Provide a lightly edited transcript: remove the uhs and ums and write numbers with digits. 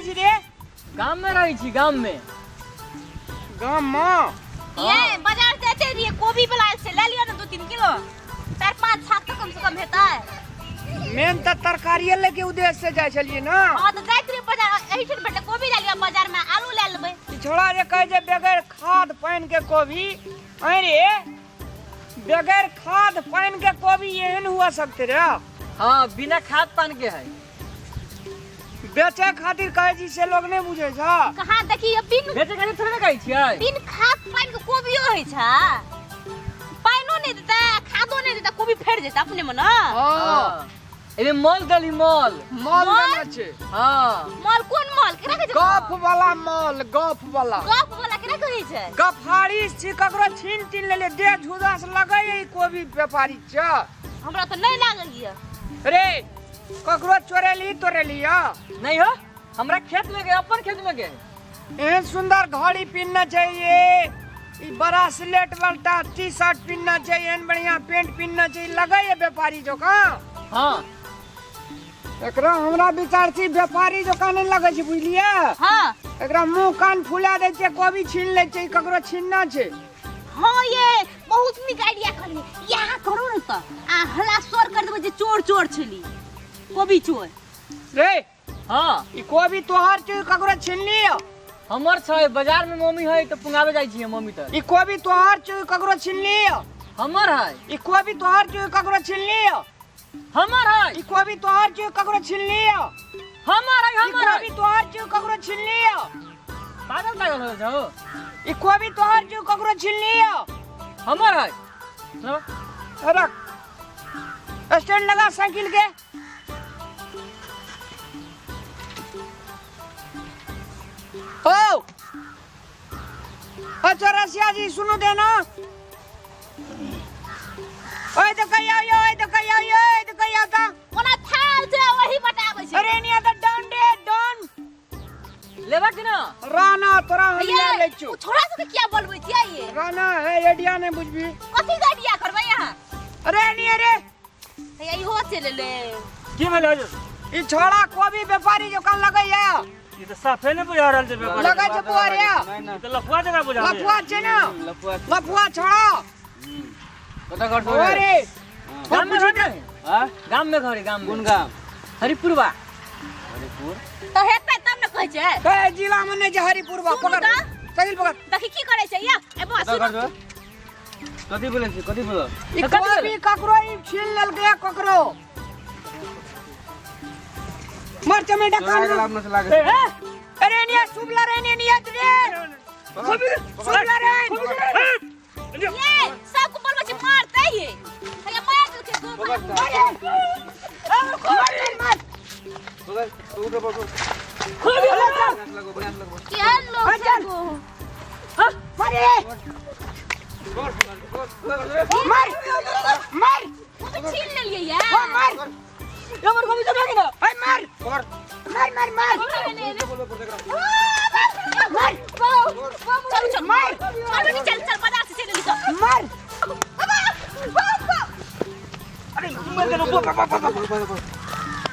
छी रे? गाम में रहै छी, गाम में। गाम में? ये बाजार से एते रहिए, कोबी वाला से ले लियो ना 2-3 किलो, 4-5 छाक तो कम से कम हेतै। मेन तऽ तरकारिये लैके उद्देश्य से जाइ छलियै ना। हां तऽ जाइत रहिए बाजार, एहिठाम भेटलै कोबी ले लियो, बाजार में आलू ले लेबै। ई छोड़ा जे कहै छै बगैर खाद पानि के कोबी, ऐं रे बगैर खाद पानि के कोबी एहन हुआ सकते रे? हाँ, बिना खाद पान के है। बेचे खातिर कहै छी से लोग नहि बुझै छ। कहाँ देखियो बिन बेचे खातिर थोड़े ने कहै छियै। बिन खाद पानि के कोबियो होइ छै, पानिओ नहि देतै खादो नहि देतै, कोबी फड़ि जेतै अपने मे ना। हाँ। एमे मॉल देली, मॉल। मॉल देना छै। हाँ। मॉल कोन मॉल केकरा कहै छै? गफ वाला मॉल, गफ वाला। गफ वाला केकरा कहै छै? गफारी छी, ककरो छीन तीन लेले, देह झुदा से लगै ई कोबी व्यापारी छ। हमरा तऽ नहि लागल ये। रे ककरो चोरेली तोरेली या? नहीं हो, हमरा खेत में गए, अपन खेत में गए। एहन सुंदर घड़ी पिन्हना चाहिए, ई बड़ा स्लेट वाला टी शर्ट पिन्हना चाहिए, एहन बढ़िया पेंट पिन्हना चाहिए, लगे ये व्यापारी जोका। हाँ। एकरा हमरा विचार छी व्यापारी जोका नहीं लगे छै, बुझलिए? हाँ। एकरा मुंह कान फुला दै छै, कोबी छीन लै छै, ककरो छीनना छै। हाँ ये बहुत नीक आइडिया कहलिए, यहाँ करू ने तऽ आ हल्ला शोर कर देबै जे चोर चोर छली, कोबी चोर। रे। हाँ। ई कोबी तोहर छै, ककरो छीनली? हमर छै, बाजार में मम्मी है तऽ पुंगावे जाइ छियै मम्मी तर। ई कोबी तोहर छै, ककरो छीनली? हमर है। ई कोबी तोहर छै, ककरो छीनली? हमर है। ई कोबी तोहर छै, ककरो छीनली? हमर है, ई हमर है। कोबी तोहर छै, ककरो छीनली? पागल पागल हो जाओ। ई कोबी तोहर छै, ककरो छीनली? हमर है। रख स्टैंड लगा साइकिल के। ओ अच्छा रसिया जी सुनो देना, ओए तो कहीं आओ, ओए तो कहीं आओ, ओए तो कहीं आता। ओना थाल छै वही बताबै छै। अरे नहीं आता, डन रे डन। लेबा कि ना? राना तोरा हम ले लै छु। ओ छोड़ा सबके किया बोलबै छियै ये? राना है आइडिया नहीं बुझबी। कथी के आइडिया करबै अहाँ? अरे नहीं, अरे हैया इहो चलि एलै। की भेलै हजूर? ई छोड़ा कोबी व्यापारी जोकान लगैया। ई तऽ साफे नहि बुझा रहल छै व्यापारी। लगै छै बुआ रे। ई तऽ लफुआ जकाँ बुझा रहल छै। लफुआ छै ने? लफुआ। लफुआ छोड़ा। कतऽ घर बुआ रे। गाम में घर नहीं? हाँ? गाम में घर है, गाम में। कोन गाम? हरिपुरवा। हरिपुर? तऽ हेतै तब ने कहै छै। कहे जिला में नहि छै हरिपुरवा। सुनू पकड़। तऽ। साइकिल पकड़। देखी की करै छै या? ए बौआ, कतऽ घर सुनू। छौ? कथी बोलै छी? कथी बोलऽ? ई कथी कोबी बोलै? ककरो ई छीन लेलकै ककरो। मर चमेटा चोरा कान गेला में। अपना से लागै। अरे निया सुबला रे निया निया रे। सुबला रे। ये सबको बोलबै छै मारतै ये। हैया मार देलकै दू पकड़। मार मार। पकड़, उठो, पकड़। लगो, बढ़िया से लगो। केहन लोग छै चल। गो? मार रे। मार मार। कोबी छीन लेलियै या? ओ मार। ये हमर कोबी चोरा गेलै। ओए मार। मार मार मार। मार। चल चल मार। चल बेटी, चल चल बाजार से चलि एली तऽ। मार। अरे मर गेलौ, बाप, बाप, बाप, बाप।